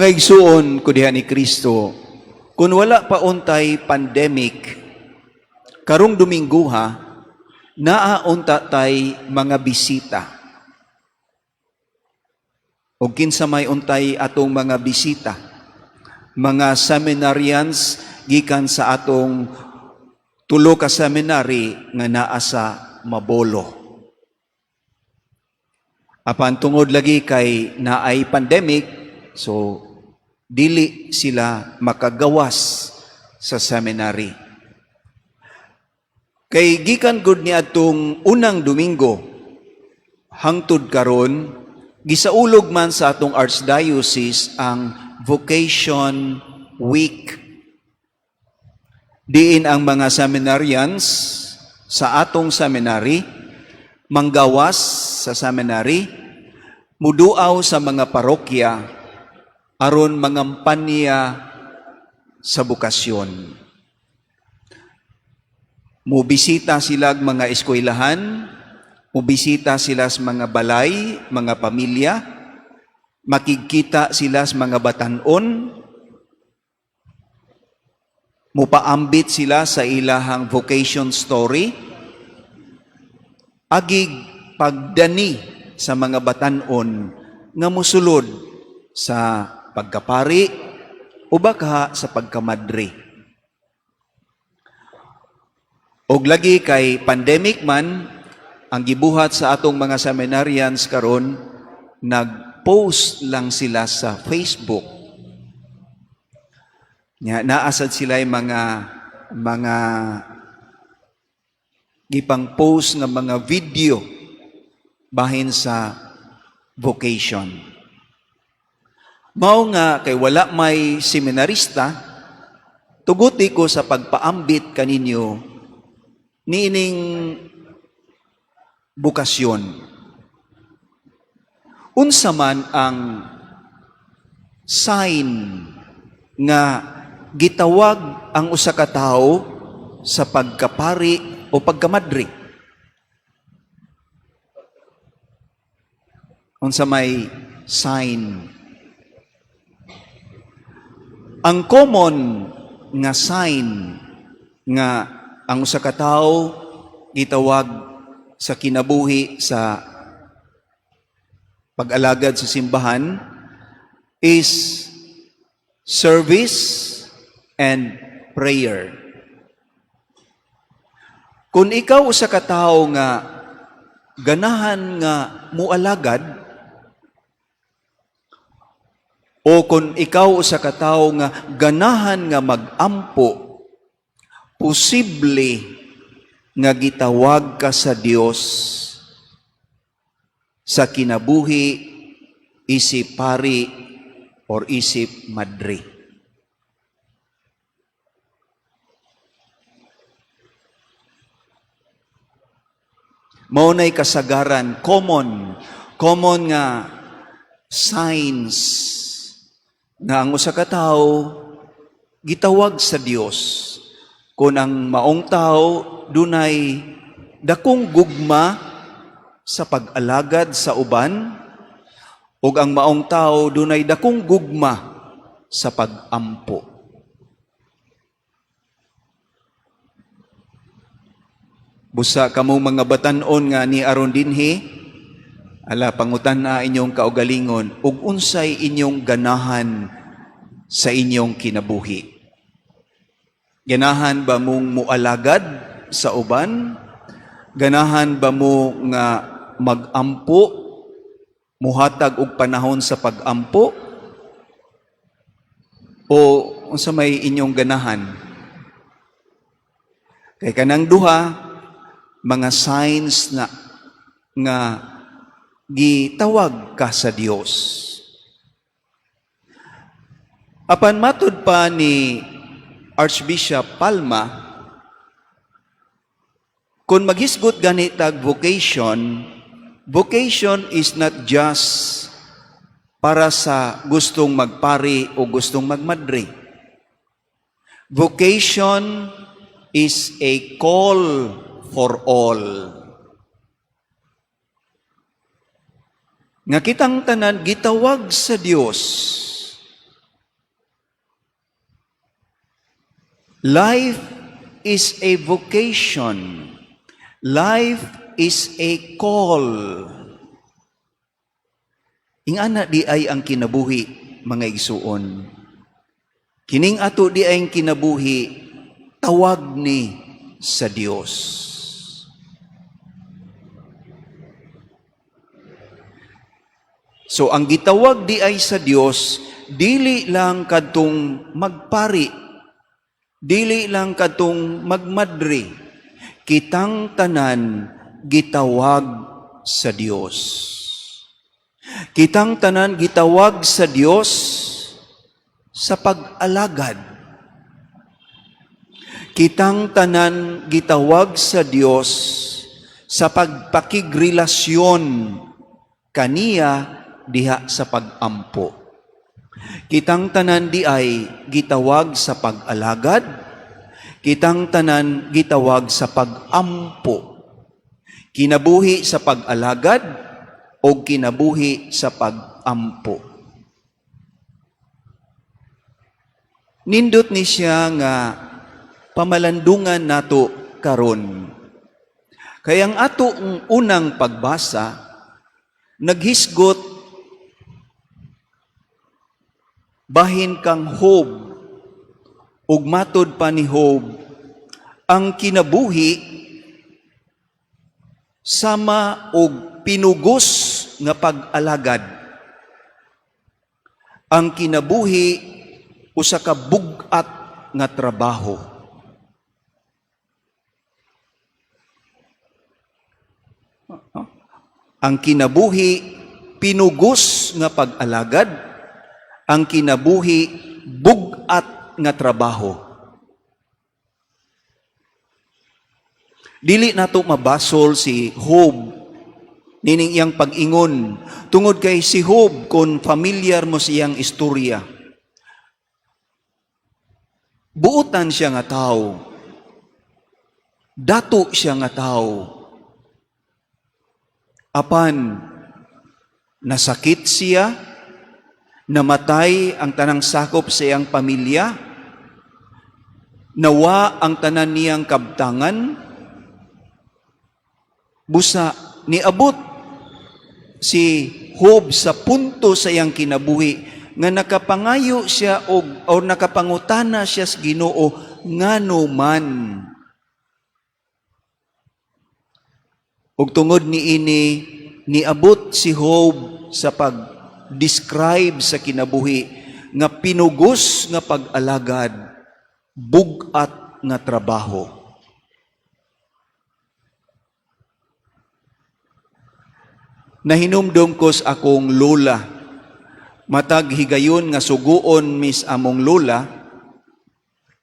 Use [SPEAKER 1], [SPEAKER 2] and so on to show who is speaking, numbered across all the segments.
[SPEAKER 1] Mga igsuon ko diha ni Kristo, kung wala pa untay pandemic, karong Dominguha, naa unta tay mga bisita. O kinsa may untay atong mga bisita? Mga seminarians gikan sa atong tulo ka seminary nga naa sa Mabolo. Apan tungod lagi kay naay pandemic, so dili sila makagawas sa seminary. Kay gikan gud ni atong unang Domingo hangtod karon, gisaulog man sa atong archdiocese ang Vocation Week. Diin ang mga seminarians sa atong seminary manggawas sa seminary, muduaw sa mga parokya aron mangampanya sa bokasyon. Mubisita sila mga eskwelahan, mubisita sila sa mga balay, mga pamilya, makigkita sila sa mga batanon, mupaambit sila sa ilahang vocation story, agig pagdani sa mga batanon nga musulod sa pagkapari o baka sa pagkamadre. Og lagi kay pandemic man, ang gibuhat sa atong mga seminarians karon, nag-post lang sila sa Facebook. Nya naasad sila mga gipang post nga mga video bahin sa vocation. Mao nga kay wala may seminarista, tuguti ko sa pagpaambit kaninyo niining bokasyon. Unsa man ang sign nga gitawag ang usa ka tawo sa pagkapari o pagkamadre? Unsa may sign? Ang common nga sign nga ang usa ka tawo gitawag sa kinabuhi sa pag-alagad sa simbahan is service and prayer. Kung ikaw usa ka tawo nga ganahan nga mualagad o kung ikaw usa ka tawo nga ganahan nga magampo, posible nga gitawag ka sa Dios sa kinabuhi isip pari or isip madre. Mao nay kasagaran, common, common nga signs nga ang usa ka tawo gitawag sa Dios kung ang maong tao dunay dakong gugma sa pag-alagad sa uban ug ang maong tao dunay dakong gugma sa pag-ampo. Busa kamo mga batan-on nga ni aron dinhi, ala, pangutan-a inyong kaugalingon ug unsay inyong ganahan sa inyong kinabuhi. Ganahan ba mong mualagad sa uban? Ganahan ba mo nga magampo? Muhatag og panahon sa pagampo? O unsa may inyong ganahan? Kay kanang duha, mga signs na nga gitawag ka sa Dios. Apan matud pa ni Archbishop Palma, kung maghisgot gani tag vocation, vocation is not just para sa gustong magpari o gustong magmadre. Vocation is a call for all. Nga kitang tanan gitawag sa Dios. Life is a vocation. Life is a call. Ingana diay ang kinabuhi, mga igsuon. Kining ato diay ang kinabuhi, tawag ni sa Dios. So ang gitawag diay sa Dios, dili lang kadtong magpari, dili lang kadtong magmadre. Kitang tanan gitawag sa Dios. Kitang tanan gitawag sa Dios sa pag-alagad. Kitang tanan gitawag sa Dios sa pagpakigrelasyon kaniya diha sa pag-ampo. Kitang tanan diay gitawag sa pag-alagad, kitang tanan gitawag sa pag-ampo. Kinabuhi sa pag-alagad o kinabuhi sa pag-ampo. Nindot ni siya nga pamalandungan nato karon. Kaya ang ato unang pagbasa, naghisgot bahin kang Job, ug matod pa ni Job, ang kinabuhi sama og pinugos nga pag-alagad. Ang kinabuhi usa ka bug-at nga trabaho. Ang kinabuhi pinugos nga pag-alagad, ang kinabuhi bug-at nga trabaho. Dili nato mabasol si Job nining iyang pag-ingon, tungod kay si Job, kung familiar mo siyang istorya, buutan siya nga tao, dato siya nga tao, apan nasakit siya, namatay ang tanang sakop sa iyang pamilya, nawa ang tanan niyang kabtangan, busa niabot si Job sa punto sa iyang kinabuhi nga nakapangayo siya og or nakapangutana siya sa Ginoo, ngano man. Ug tungod niini, niabot si Job sa pag-describe sa kinabuhi nga pinugos nga pag-alagad, bug-at nga trabaho. Nahinumdum ko sa akong lola. Matag higayon nga suguon mis among lola,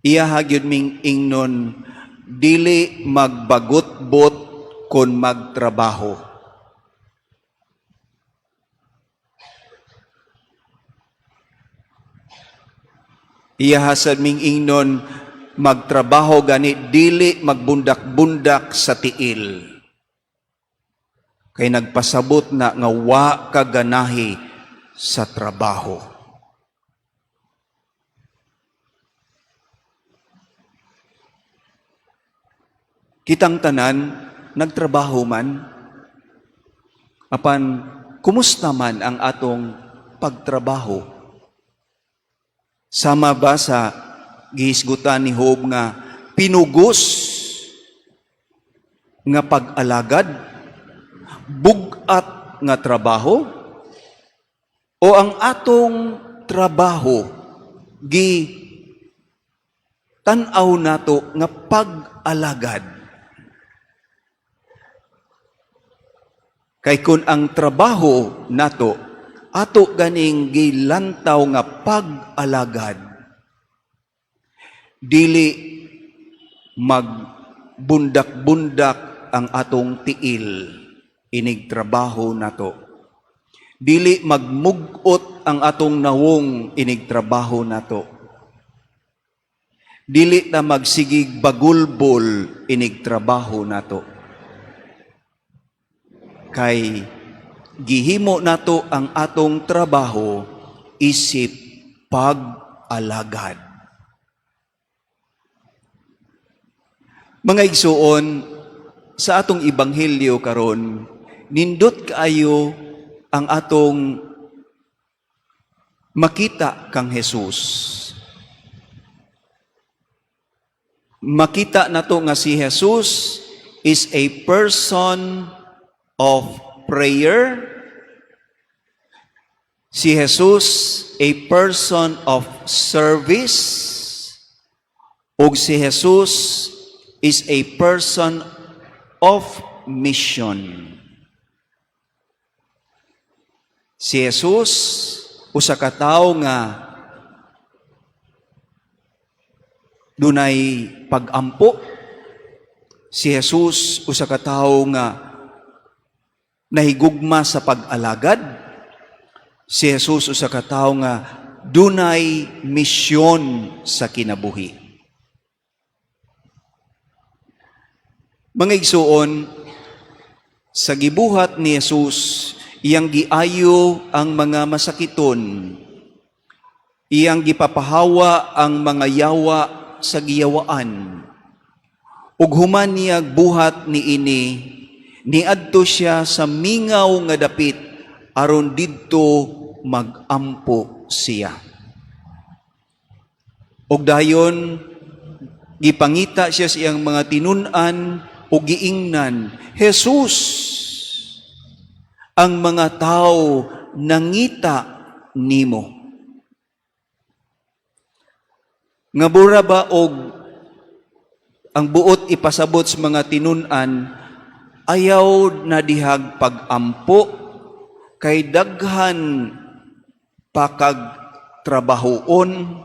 [SPEAKER 1] iya gyud ming ingnon, dili magbagot-bot kon magtrabaho. Iya hasad ming ingnon, magtrabaho gani dili magbundak-bundak sa tiil. Kay nagpasabot na nga wa ka ganahi sa trabaho. Kitang tanan nagtrabaho man, apan kumusta man ang atong pagtrabaho? Sama ba sa gihisgutan ni Job nga pinugos nga pag-alagad, bug-at nga trabaho, o ang atong trabaho gi tan-aw nato nga pag-alagad? Kay kun ang trabaho nato ato ganing gilantaw nga pag-alagad, dili magbundak-bundak ang atong tiil inig trabaho nato. Dili magmugot ang atong nawong inig trabaho nato. Dili ta magsigig bagulbol inig trabaho nato. Kay gihimo nato ang atong trabaho isip pag-alagad. Mga igsuon, sa atong ebanghelyo karon, nindot kaayo ang atong makita kang Jesus. Makita nato nga si Jesus is a person of prayer. Si Jesus, a person of service. Ug si Jesus is a person of mission. Si Jesus usa ka tawo nga dunay pag-ampo. Si Jesus usa ka tawo nga nahigugma sa pag-alagad. Si Jesus usa ka tawo nga dunay misyon sa kinabuhi. Mga igsuon, sa gibuhat ni Jesus, iyang giayo ang mga masakiton, iyang gipapahawa ang mga yawa sa giyawaan. Ug human niya buhat niini, niadto siya sa mingaw nga dapit aron didto magampo siya. Ug dayon gipangita siya sa iyang mga tinun-an ug giingnan, "Jesus, ang mga tao nangita nimo." Nga bura ba og ang buot ipasabot sa mga tinun-an, ayaw na dihag pag-ampo kay daghan pakag trabahoon,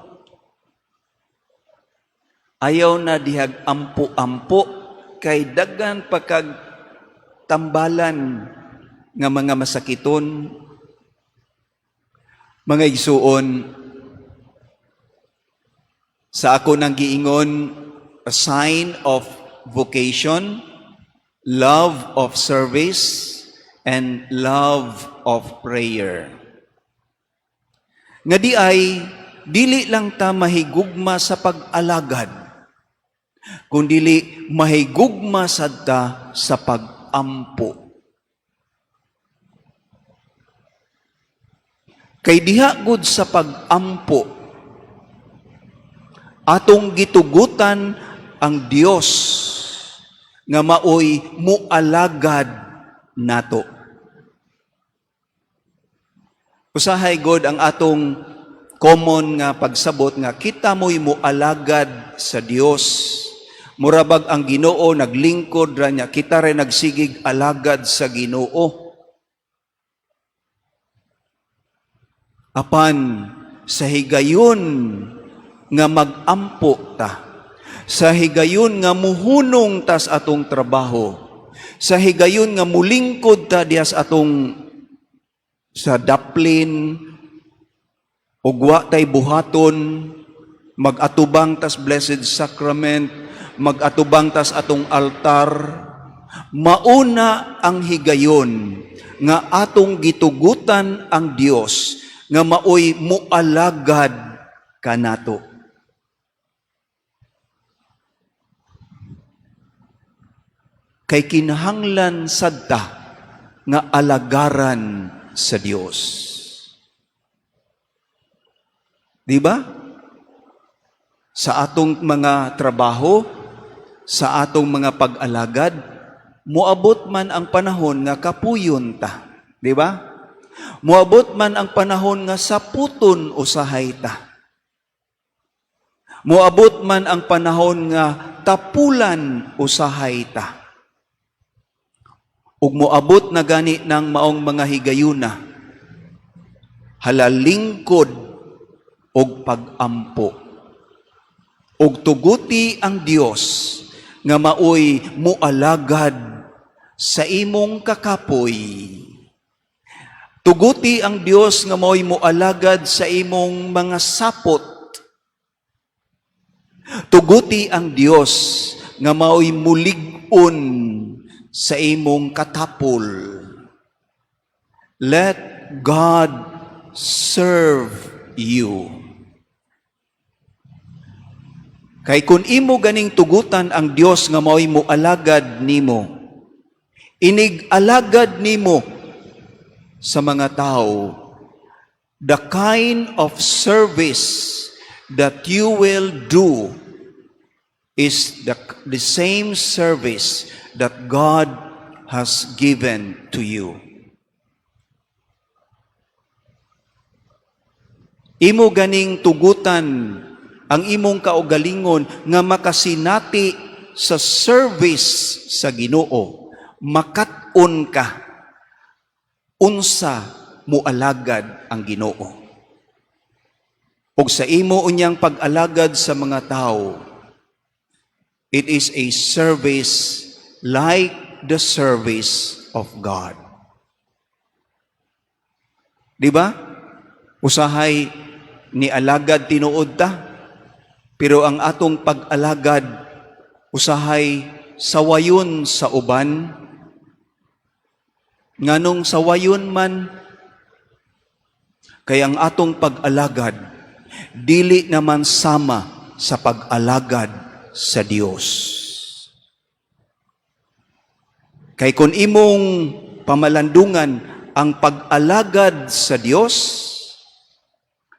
[SPEAKER 1] ayaw na dihag ampo-ampo kay daghan pakag tambalan nga mga masakiton. Mga igsuon, sa ako nang giingon, a sign of vocation, love of service, and love of prayer. Nga di ay, dili lang ta mahigugma sa pag-alagad, kundili mahigugma sad ta sa pag-ampo. Kay diha gud sa pag-ampo, atong gitugutan ang Dios nga maoy mualagad nato. Usahay god ang atong common nga pagsabot nga kita mo'y mualagad sa Dios. Murabag ang Ginoo naglingkod ra niya, kita rin nagsigig alagad sa Ginoo. Apan sa higayon nga magampo ta, sa higayon nga muhunong tas atong trabaho, sa higayon nga mulingkod ta diha sa atong sa daplin, ug wa tay buhaton, mag-atubang tas Blessed Sacrament, mag-atubang tas atong altar, mauna ang higayon nga atong gitugutan ang Dios nga maoy mualagad kanato. Kay kinahanglan sadta nga alagaran sa Dios. Di ba? Sa atong mga trabaho, sa atong mga pag-alagad, moabot man ang panahon nga kapuyon ta. Di ba? Moabot man ang panahon nga saputon usahay ta. Moabot man ang panahon nga tapulan usahay ta. Ug moabot na gani ng maong mga higayuna, halalingkod og pag-ampo. Ug tuguti ang Dios nga maoy mualagad sa imong kakapoy. Tuguti ang Dios nga maoy mualagad sa imong mga sapot. Tuguti ang Dios nga maoy mulig-on sa imong katapol. Let God serve you. Kay kung imo ganing tugutan ang Dios nga mao'y moalagad nimo, inig alagad nimo sa mga tao, the kind of service that you will do is the same service that God has given to you. Imo ganing tugutan ang imong kaugalingon nga makasinati sa service sa Ginoo, makat-on ka unsa mualagad ang Ginoo. Ug sa imo unyang pag-alagad sa mga tao, it is a service like the service of God. Di ba? Usahay ni alagad tinuod ta, pero ang atong pag-alagad usahay sawayon sa uban. Nganong sawayon man? Kay ang atong pag-alagad dili naman sama sa pag-alagad sa Dios. Kay kung imong pamalandungan ang pag-alagad sa Dios,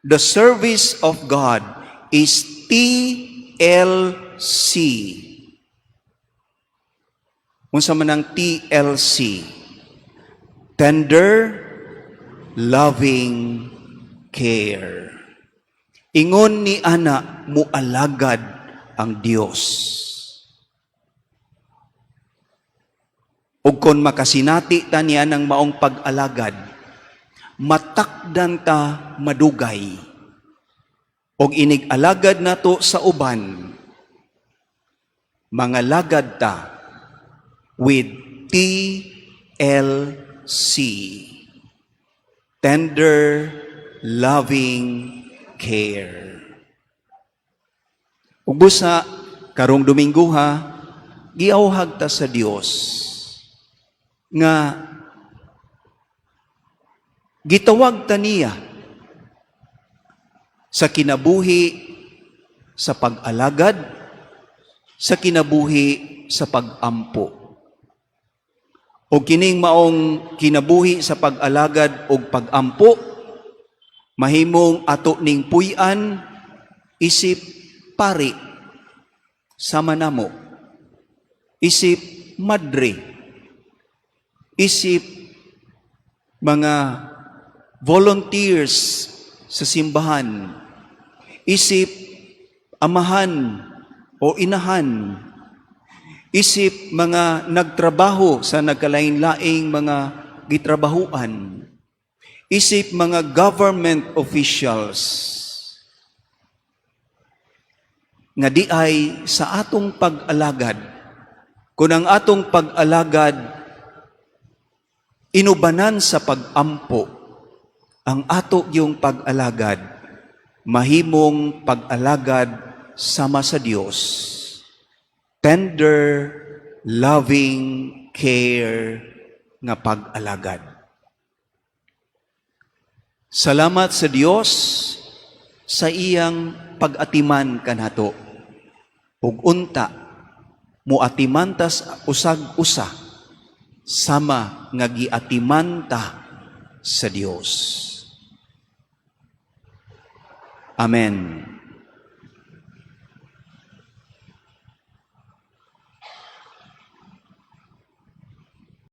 [SPEAKER 1] the service of God is TLC. Unsa man ang TLC? Tender, loving care. Ingon ni ana mualagad ang Dios. Ug kon makasinati ta niya ng maong pag-alagad, matakdan ta madugay. Og inig alagad nato sa uban, mangalagad ta with TLC. Tender, loving care. Ug busa karong Domingo ha, giawhag ta sa Dios nga gitawag ta niya sa kinabuhi sa pag-alagad, sa kinabuhi sa pag-ampo. O kining maong kinabuhi sa pag-alagad o pag-ampo, mahimong ato ning puy-an isip pari sama namo, isip madre, isip mga volunteers sa simbahan, isip amahan o inahan, isip mga nagtrabaho sa nagkalain-laing mga gitrabahuan, isip mga government officials, nga di ay sa atong pag-alagad, kung ang atong pag-alagad inubanan sa pag-ampo, ang ato yung pag-alagad mahimong pag-alagad sama sa Dios. Tender, loving care nga pag-alagad. Salamat sa Dios sa iyang pag-atiman kanato. Ug unta muatiman tas usag usa sama nga giatiman ta sa Dios. Amen.